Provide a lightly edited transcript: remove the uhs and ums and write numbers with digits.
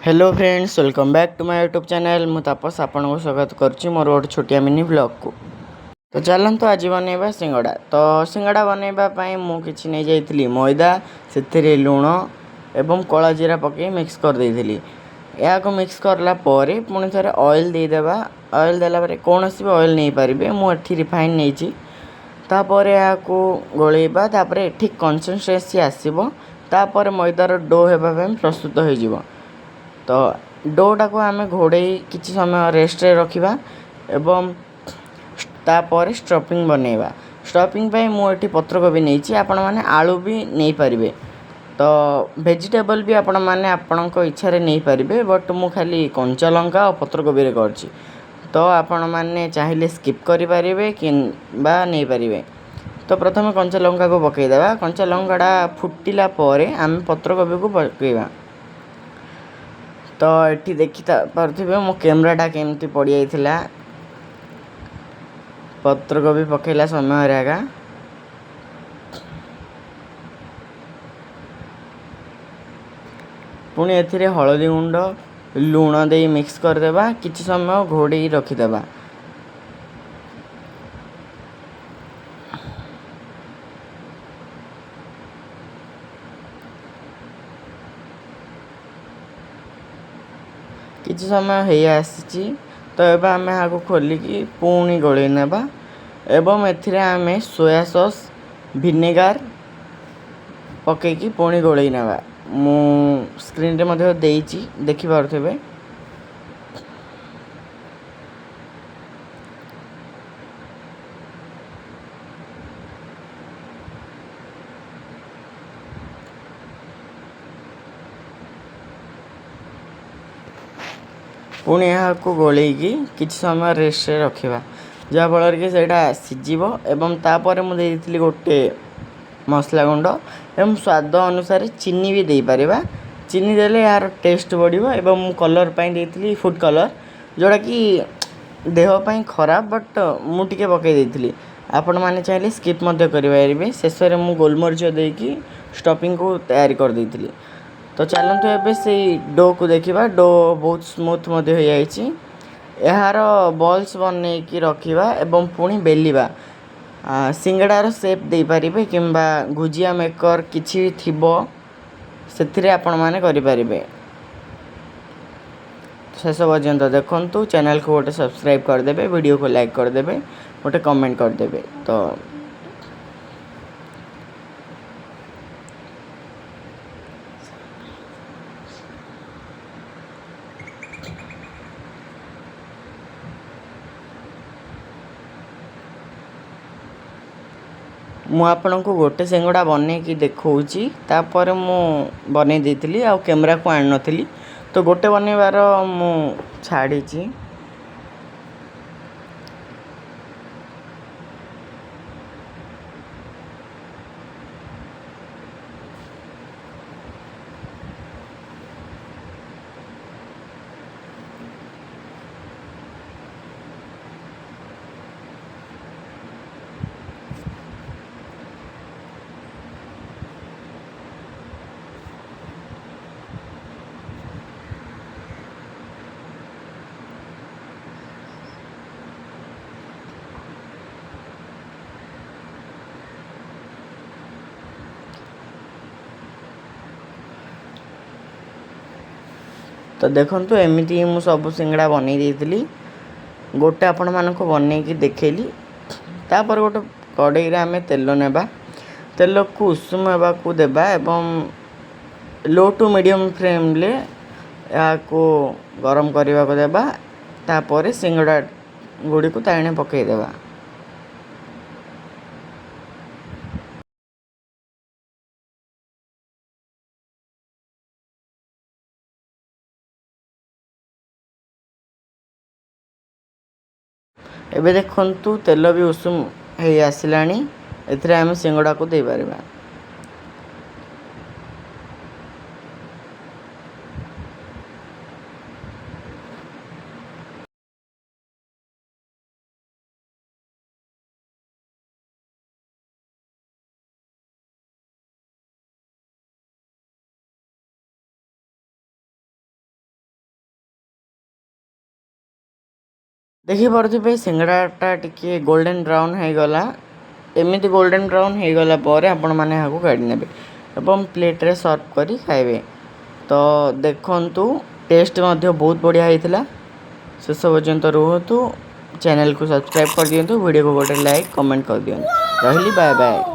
Hello friends, welcome back to my YouTube channel. ମୁଁ ତାପସ ଆପଣଙ୍କୁ ସ୍ୱାଗତ କରୁଛି ମୋର ଗୋଟେ ଛୋଟିଆ ମିନି ବ୍ଲଗ୍କୁ। ତ ଚାଲନ୍ତୁ ଆଜି ବନେଇବା ସିଙ୍ଗଡ଼ା। ତ ସିଙ୍ଗଡ଼ା ବନେଇବା ପାଇଁ ମୁଁ କିଛି ନେଇଯାଇଥିଲି ମଇଦା, ସେଥିରେ ଲୁଣ ଏବଂ କଳା ଜିରା ପକାଇ ମିକ୍ସ କରିଦେଇଥିଲି। ଏହାକୁ ମିକ୍ସ କରିଲା ପରେ ପୁଣି ଥରେ ଅଏଲ୍ ଦେଇଦେବା। ଅଏଲ୍ ଦେଲା ପରେ କୌଣସି ବି ଅଏଲ୍ ନେଇପାରିବେ, ମୁଁ ଏଠି ରିଫାଇନ୍ ନେଇଛି। ତାପରେ ଏହାକୁ ଗୋଳେଇବା। ତାପରେ ଠିକ୍ କନସିଷ୍ଟେନ୍ସି ଆସିବ, ତାପରେ ମଇଦାର do ହେବା ପାଇଁ ପ୍ରସ୍ତୁତ ହୋଇଯିବ। ତ ଡୋଟାକୁ ଆମେ ଘୋଡ଼େଇ କିଛି ସମୟ ରେଷ୍ଟରେ ରଖିବା ଏବଂ ତାପରେ ଷ୍ଟଫିଂ ବନେଇବା। ଷ୍ଟଫିଂ ପାଇଁ ମୁଁ ଏଠି ପତ୍ରକୋବି ନେଇଛି, ଆପଣମାନେ ଆଳୁ ବି ନେଇପାରିବେ। ତ ଭେଜିଟେବଲ୍ ବି ଆପଣମାନେ ଆପଣଙ୍କ ଇଚ୍ଛାରେ ନେଇପାରିବେ, ବଟ୍ ମୁଁ ଖାଲି କଞ୍ଚା ଲଙ୍କା ଆଉ ପତ୍ରକୋବିରେ କରିଛି। ତ ଆପଣମାନେ ଚାହିଁଲେ ସ୍କିପ୍ କରିପାରିବେ କିମ୍ବା ନେଇପାରିବେ। ତ ପ୍ରଥମେ କଞ୍ଚା ଲଙ୍କାକୁ ପକାଇଦେବା। କଞ୍ଚା ଲଙ୍କାଟା ଫୁଟିଲା ପରେ ଆମେ ପତ୍ରକୋବିକୁ ପକାଇବା। ତ ଏଠି ଦେଖି ପାରୁଥିବେ ମୋ କ୍ୟାମେରାଟା କେମିତି ପଡ଼ିଯାଇଥିଲା ପତ୍ରକୋବି ପକାଇଲା ସମୟରେ ଆଗା। ପୁଣି ଏଥିରେ ହଳଦୀ ଗୁଣ୍ଡ, ଲୁଣ ଦେଇ ମିକ୍ସ କରିଦେବା। କିଛି ସମୟ ଘୋଡ଼େଇ ରଖିଦେବା। କିଛି ସମୟ ହେଇ ଆସିଛି, ତ ଏବେ ଆମେ ଏହାକୁ ଖୋଲିକି ପୁଣି ଗୋଳେଇ ନେବା ଏବଂ ଏଥିରେ ଆମେ ସୋୟା ସସ୍, ଭିନେଗାର ପକାଇକି ପୁଣି ଗୋଳେଇ ନେବା। ମୁଁ ସ୍କ୍ରିନ୍ରେ ମଧ୍ୟ ଦେଇଛି, ଦେଖିପାରୁଥିବେ। ପୁଣି ଏହାକୁ ଗୋଳେଇକି କିଛି ସମୟ ରେଷ୍ଟରେ ରଖିବା, ଯାହାଫଳରେ କି ସେଇଟା ସିଝିବ। ଏବଂ ତାପରେ ମୁଁ ଦେଇଥିଲି ଗୋଟେ ମସଲା ଗୁଣ୍ଡ ଏବଂ ସ୍ୱାଦ ଅନୁସାରେ ଚିନି ବି ଦେଇପାରିବା। ଚିନି ଦେଲେ ଏହାର ଟେଷ୍ଟ ବଢ଼ିବ। ଏବଂ ମୁଁ କଲର୍ ପାଇଁ ଦେଇଥିଲି ଫୁଡ଼୍ କଲର୍, ଯେଉଁଟାକି ଦେହ ପାଇଁ ଖରାପ, ବଟ୍ ମୁଁ ଟିକେ ପକାଇ ଦେଇଥିଲି। ଆପଣମାନେ ଚାହିଁଲେ ସ୍କିପ୍ ମଧ୍ୟ କରିପାରିବେ। ଶେଷରେ ମୁଁ ଗୋଲମରିଚ ଦେଇକି ଷ୍ଟଫିଂକୁ ତିଆରି କରିଦେଇଥିଲି। ତ ଚାଲନ୍ତୁ ଏବେ ସେଇ ଡୋକୁ ଦେଖିବା। Do ବହୁତ ସ୍ମୁଥ୍ ମଧ୍ୟ ହୋଇଯାଇଛି। ଏହାର ବଲ୍ସ ବନେଇକି ରଖିବା ଏବଂ ପୁଣି ବେଲିବା। ସିଙ୍ଗଡ଼ାର ସେପ୍ ଦେଇପାରିବେ କିମ୍ବା ଗୁଜିଆ ମେକର୍ କିଛି ଥିବ, ସେଥିରେ ଆପଣମାନେ କରିପାରିବେ। ଶେଷ ପର୍ଯ୍ୟନ୍ତ ଦେଖନ୍ତୁ, ଚ୍ୟାନେଲକୁ ଗୋଟେ ସବସ୍କ୍ରାଇବ୍ କରିଦେବେ, ଭିଡ଼ିଓକୁ ଲାଇକ୍ କରିଦେବେ, ଗୋଟେ କମେଣ୍ଟ କରିଦେବେ। ତ ମୁଁ ଆପଣଙ୍କୁ ଗୋଟେ ସିଙ୍ଗଡ଼ା ବନେଇକି ଦେଖାଉଛି। ତାପରେ ମୁଁ ବନେଇ ଦେଇଥିଲି ଆଉ କ୍ୟାମେରାକୁ ଆଣିନଥିଲି, ତ ଗୋଟେ ବନେଇବାର ମୁଁ ଛାଡ଼ିଛି। ତ ଦେଖନ୍ତୁ, ଏମିତି ହିଁ ମୁଁ ସବୁ ସିଙ୍ଗଡ଼ା ବନେଇ ଦେଇଥିଲି। ଗୋଟେ ଆପଣମାନଙ୍କୁ ବନେଇକି ଦେଖେଇଲି। ତାପରେ ଗୋଟେ କଡ଼େଇରେ ଆମେ ତେଲ ନେବା, ତେଲକୁ ଉଷୁମ ହେବାକୁ ଦେବା ଏବଂ ଲୋ ଟୁ ମିଡ଼ିୟମ୍ ଫ୍ଲେମ୍ରେ ଏହାକୁ ଗରମ କରିବାକୁ ଦେବା। ତାପରେ ସିଙ୍ଗଡ଼ା ଗୁଡ଼ିକୁ ତାହିଁରେ ପକାଇଦେବା। ଏବେ ଦେଖନ୍ତୁ, ତେଲ ବି ଉଷୁମ ହେଇ ଆସିଲାଣି। ଏଥିରେ ଆମେ ସିଙ୍ଗଡ଼ାକୁ ଦେଇପାରିବା। ଦେଖିପାରୁଥିବେ, ସିଙ୍ଗଡ଼ାଟା ଟିକେ ଗୋଲ୍ଡେନ୍ ବ୍ରାଉନ୍ ହେଇଗଲା। ଏମିତି ଗୋଲ୍ଡେନ୍ ବ୍ରାଉନ୍ ହେଇଗଲା ପରେ ଆପଣମାନେ ଏହାକୁ କାଢ଼ି ନେବେ ଏବଂ ପ୍ଲେଟ୍ରେ ସର୍ଭ କରି ଖାଇବେ। ତ ଦେଖନ୍ତୁ, ଟେଷ୍ଟ ମଧ୍ୟ ବହୁତ ବଢ଼ିଆ ହେଇଥିଲା। ଶେଷ ପର୍ଯ୍ୟନ୍ତ ରୁହନ୍ତୁ, ଚ୍ୟାନେଲକୁ ସବସ୍କ୍ରାଇବ୍ କରିଦିଅନ୍ତୁ, ଭିଡ଼ିଓକୁ ଗୋଟେ ଲାଇକ୍, କମେଣ୍ଟ କରିଦିଅନ୍ତୁ। ରହିଲି, ବାଏ ବାଏ।